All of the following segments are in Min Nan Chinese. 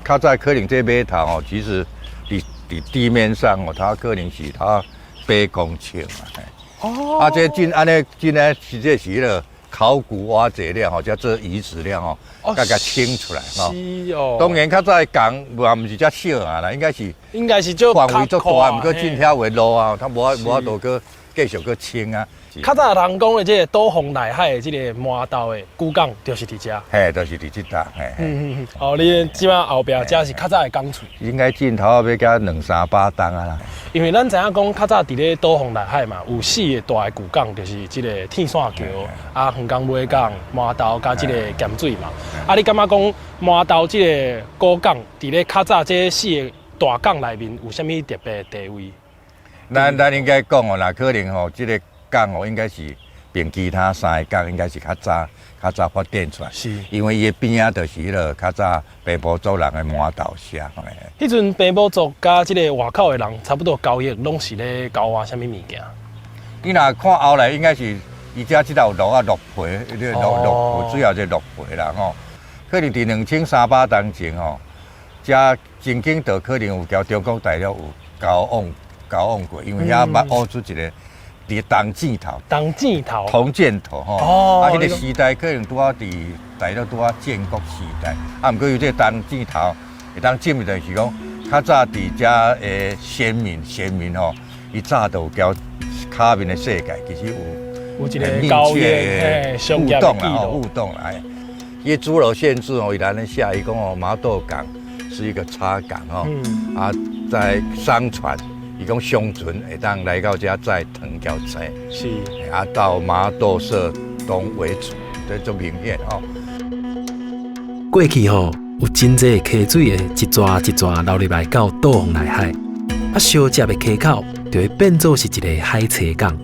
較早可能這碼頭吼，其實佇地面上哦，它可能是它8公尺嘛。哦。啊，這真按呢真呢，實際是彼個考古挖掘了吼，才做遺址了吼，才共清出來吼。是哦。當然較早的港嘛毋是遮小啊啦，應該是應該是就範圍足大，毋過進遐有路啊，它無法度閣繼續閣清啊。較早人講的這個倒風內海的這個麻豆的古港，就是佇遮。嘿，就是佇這搭。嘿。哦，你這擺後壁遮是較早的港厝。應該鏡頭欲加兩三百冬啊啦。因為咱知影講較早佇咧倒風內海嘛，有四個大的舊港，就是這個天線橋、啊橫江尾港、麻豆佮這個鹹水嘛。啊，你感覺講麻豆這個古港，佇咧較早這四個大港內面有啥物特別的地位？咱應該講哦，若可能吼，這個港哦，應該是並其他三個港應該是較早發展出來。因為伊的邊仔就是彼個較早平埔族人的麻豆社。彼陣平埔族佮這個外口的人差不多交易，攏是咧交換啥物物件？你若看後來，應該是伊遮這頭有鹿仔鹿皮，這個鹿皮主要是鹿皮啦吼。可能佇2300冬前吼，遮曾經就可能有共中國大陸有交往過，因為遐捌挖出一個佇銅箭頭，銅箭頭，銅箭頭吼。啊，彼個時代可能拄仔佇大陸拄仔建國時代，啊，毋過有這個銅箭頭，會當證明就是講，較早佇遮的先民吼，伊早就有交跤面的世界，其實有有一個交易互動啦，互動啦。伊諸羅縣志哦，伊來咧寫，伊講哦，麻豆港是一個插港哦，啊，在商船。伊講商船會當來到遮載藤橋車，啊，到麻豆社東為主，這足明顯吼。過去吼有真濟溪水會一逝一逝流入來到倒風內海，啊，相接的溪口就會變做是一个海堤港。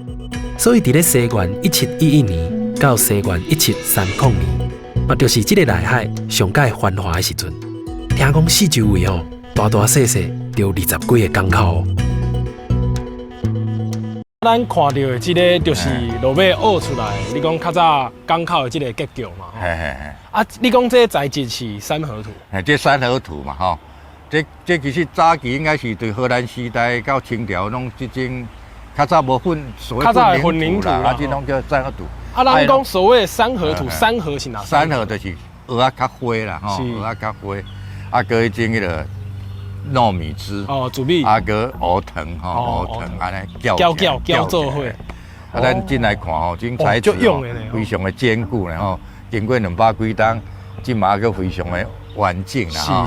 所以佇咧西元1711年到西元1730年，嘛就是這个內海上蓋繁華的時陣。聽講四周圍吼大大細細就有20幾个港口。咱看到的這个就是落尾挖出來，你講較早港口的這个結構嘛。嘿嘿嘿。啊，你講這个材質是三合土？嘿，這三合土嘛，吼。這其實早期應該是對荷蘭時代到清朝攏這種較早無混所謂混凝土啦，啊，這攏叫三合土。啊，咱講所謂三合土，三合是哪？三合就是蚵仔較花啦，吼，蚵仔較花，啊，閣彼種彼个糯米汁，哦，糯米，啊，閣烏糖吼，烏糖按呢攪攪攪做伙。啊，咱進來看吼，這種材質非常的堅固咧吼，經過200幾冬，這嘛閣非常的完整啦吼。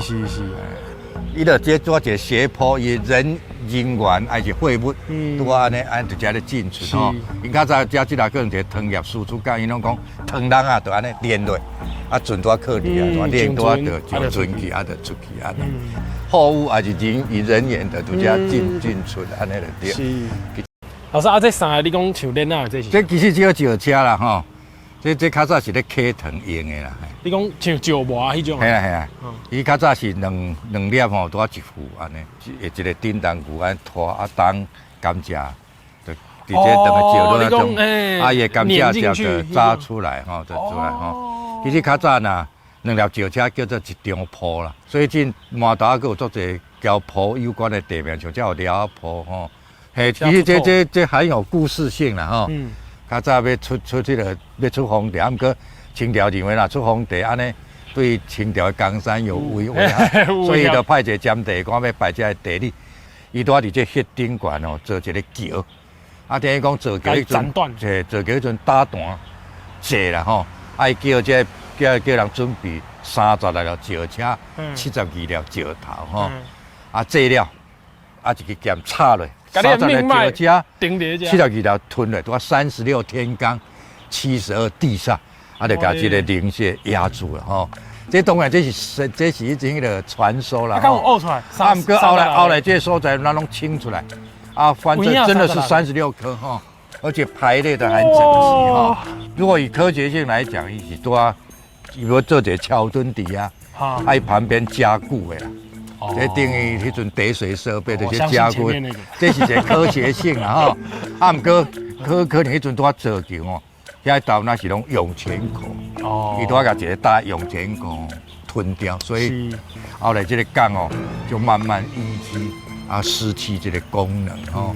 伊就這做一個斜坡，伊人員還是貨物，拄仔按呢按佇遮咧進出吼。𪜶較早遮這若可能一个糖業輸出港，𪜶攏講糖籠仔就按呢連落，啊船拄仔靠佇啊，連拄仔就上船去，啊就出去按呢。貨物還是人與人員的拄遮進出按呢就對。是。老師啊，這三个你講像鏈仔，這是？這其實只有石車啦吼，這較早是咧溪糖用的啦。你講像石磨彼種？嘿啊嘿啊，伊較早是兩粒吼，拄仔一副按呢，一個振動具按呢拖啊重甘蔗，就直接等個石落那種，啊伊的甘蔗汁就榨出來吼，就出來吼。其實較早若兩粒石車叫做一張鋪啦，所以這麻豆閣有足濟交鋪有關的地名，像這有寮仔埔吼。嘿，其實這很有故事性啦吼。較早欲出這个欲出風茶，毋過清朝認為若出風茶按呢，對清朝的江山有危害，所以就派一個監地官欲拜這个地理，伊拄仔佇這彼頂懸哦做一个橋，啊等於講做橋彼陣，嘿，做橋彼陣打彈濟啦吼，啊伊叫這叫人準備36粒石車，72粒石頭吼，啊做了，啊一支劍插落。36粒石車，72粒吞落，拄仔36天罡，72地煞，啊，就共這个靈穴壓住了吼。這當然這是一種彼个傳說啦。啊，敢有挖出來？啊，毋過後來這个所在咱攏清出來，啊，反正真的是36顆吼，而且排列得很整齊吼。如果以科學性來講，伊是拄仔伊欲做一个橋墩佇遐，啊，伊旁邊加固的啦。這等於彼陣滴水設備就是加固，這是一個科學性啦吼。啊，毋過可能彼陣拄仔造橋吼，遐頭那是攏湧泉口，伊拄仔共一个大湧泉口吞掉，所以後來這個港哦就慢慢淤積啊，失去這個功能吼。